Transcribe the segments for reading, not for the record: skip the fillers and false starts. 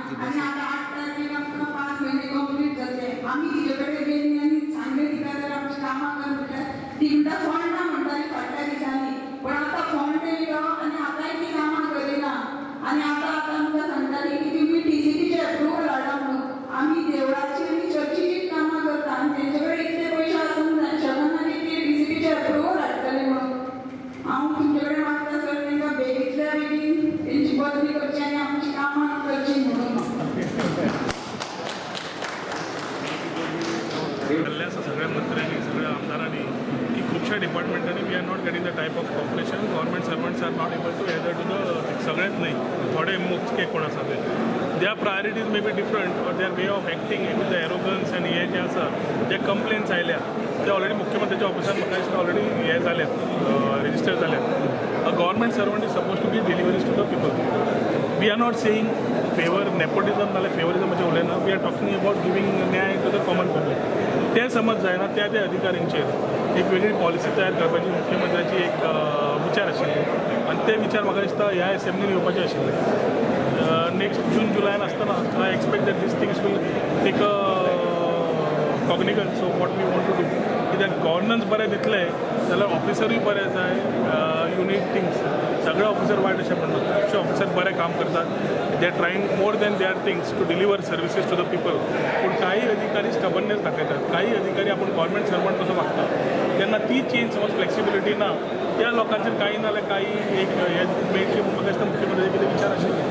आनी आतां 8 तारखेक आमकां 5 म्हयने कंप्लीट जातले. आमी तिजे कडेन गेलीं आनी सांगलें तिका जाल्यार आमची कामां कर म्हटल्यार ती म्हणटा फंड ना म्हणटाली फाटल्या दिसांनी, पण आतां फंड येयलो आनी आतांय ती कामां करिना. आनी आतां आतां आमकां सांगताली की तुमी टीसीपीचें एप्रुवल हाडा म्हणून. आमी देवळाची आनी चर्चीचीच कामां करता आनी तेंचे कडेन इतले पयशे आसूंक शकना की ते टीसीपीचें एप्रुवल हाडटले म्हणून. हांव तुमचे कडेन मागता सर, तांकां बेगींतल्या बेगीन तेंची बदली करची आनी आमची कामां करची म्हणून. केल्लें आसा सगळ्या मंत्र्यांनी, सगळ्या आमदारांनी की खुबश्या डिपार्टमेंटांनी we are not getting the type of cooperation. Government servants are not able to adhere to the सगळेच न्हय, थोडे मोजके कोण आसा ते. Their priorities may be different or their way of acting with the arrogance आनी हे जे आसा जे कंप्लेन्स आयल्या ते ऑलरेडी मुख्यमंत्र्याच्या ऑफिसान म्हाका दिसता ऑलरेडी हे जाल्यात, रजिस्टर जाल्यात. A government servant is suppose to give deliveries to the people. We are not saying favour nepotism नाल्यार फेवरिजमाचें उलयना. We are talking about giving न्याय टू the common public. तें समज जायना त्या त्या अधिकाऱ्यांचेर एक वेगळी पॉलिसी तयार करपाची मुख्यमंत्र्याची एक विचार आशिल्ली आनी ते विचार म्हाका दिसता ह्या एसेंब्लीन येवपाचे आशिल्ले. नेक्स्ट जून जुलयान आसतना I expect that these things will take a cognizance of what we want to do. कित्याक गव्हर्नन्स बरें दितलें जाल्यार ऑफिसरूय बरे जाय. You need things. सगळे ऑफिसर वायट अशें म्हणना, खुबशे ऑफिसर बरें काम करतात. They are trying more than their things to deliver services to the people. पूण काही अधिकारी स्टबर्ननेस दाखयतात, काही अधिकारी आपूण गव्हर्मेंट सर्वंट कसो वागता तेन्ना ती चेंज समज फ्लेक्सिबिलिटी ना त्या लोकांचेर काही ना जाल्यार काही एक हे मेळटली म्हूण म्हाका दिसता मुख्यमंत्र्याचे कितें विचार आशिल्ले.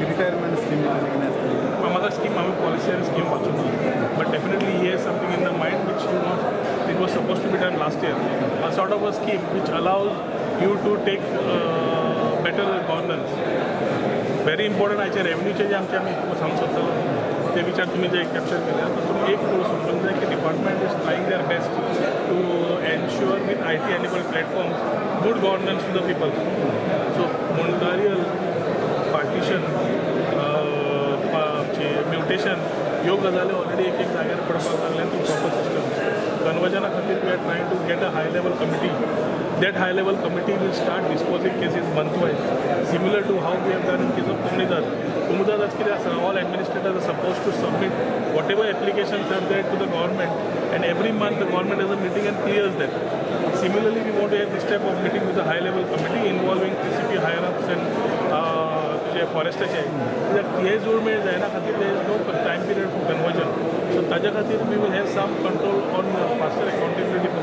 रिटायरमेंट स्कीम कितें आसतली? म्हाका स्कीम हांवें पॉलिसी आनी स्कीम वाचूंक ना, but definitely he has something in the mind which you was it was suppose to be done last year. A sort of a scheme which allows you to take better governance. Very important. आयचे रेवेन्यूचे जे आमचे आमी सांगूंक सोदतालो ते विचार तुमी जे capture केले तातूंत एक समजूंक जाय की department is trying their best to ensure with IT enabled platforms good governance to the people. So मुंडारियल partition, आमचे म्युटेशन ह्यो गजाली ऑलरेडी एक एक जाग्यार पडपाक लागल्या थ्रू प्रॉपर सिस्टम्स. कन्वर्जना खातीर we are trying to get a high level committee. That high level committee will start disposing cases month wise, similar to how we have done in case of Comunidade. Comunidade कितें आसा, all administrators are suppose to submit whatever applications are there to the government and every month the government has a meeting and clears that. Similarly we want to have this type of meeting with a high level committee involving TCP higher ups and जे फॉरेस्टाचे. कित्याक हे जोडमेळ जायना खातीर there is no time period for conversion. So ताज्या खातीर we will have some control on faster accountability for